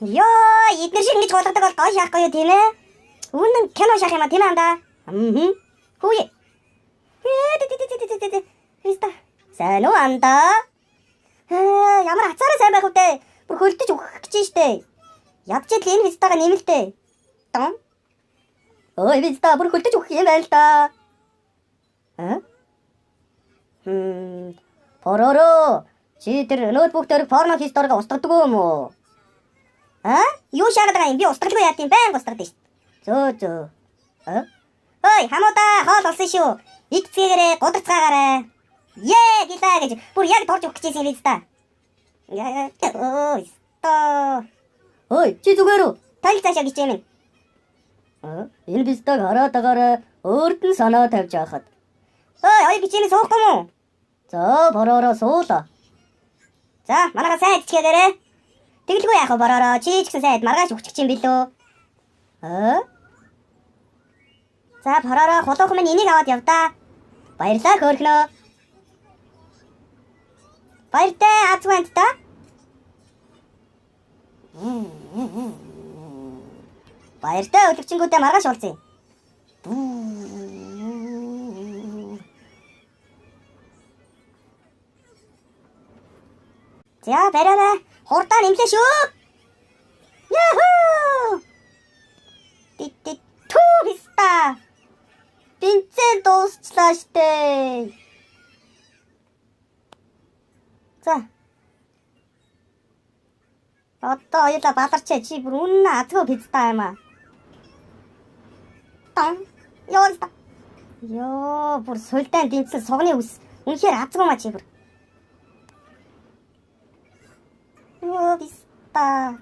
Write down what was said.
Йоо, эднэр шиг ингэж гулгадаг бол гоё шаахгүй юу тийм ээ? Үнэн кино шах юм а тийм ээ андаа. Мм. Хүүе. Ээ тэ тэ тэ тэ тэ. Христа. Сайн уу андаа? Ээ, ямар хацаараа сайн байх вэ? Бүр хөлдөж өгөх гэж штэ. Ядч ил энэ визтагаа нэмэлтээ. Тон. Ой, визта бүр хөлдөж өгөх юм байна л да. Аа? Хм. Пороро. Чи тэр ноутбук дээр порно хийсторг устгадаг юм уу? Аа? Юу шаагаад байгаа юм? Би устгалгүй яа тийм байнга устгадаг шүү. Зөө зөө. Аа? Ой, хамуудаа хоол болсон шүү. Идцгээгээрээ гудрацгаагаарай. Ее гэлээ гэж бүр яг дурж өгөх гэжсэн юм биз та. Яа. Ой, ста. Ой, чи зүгээр үү? Тал цаашаа гэж юм. Аа, энэ бистаг хараад агаараа өөрт нь санаа тавьж яхад. Ой, хоёр гэж юм суухгүй мүү? За, бороороо суулаа. За, манайха сайн идчихээрээ. Тэгэлгүй яах вэ бороороо? Чи ч гэсэн сайн ид маргааш өгчих юм билүү? Аа? За, бороороо хулуухан минь энийг аваад явдаа. Баярлалаа хөөрхнөө. Баяртай азгүй амт та. Баяртай өлөгчингүүдээ маргааш уулзъя. За бариарай. Хурдаа нэмлээ шүү. Яхүү! Тит тит түү писта. Бензин дуусчлаа штэ. За. Одоо хоёулаа баларчаа чи бүр үнэн азгүй писта юм аа. Тон. Ёо. Ёо, бүр сулдаан дэнцэн сугны үс. Үнэхээр азгүй маа чи бүр. Ёо, писта.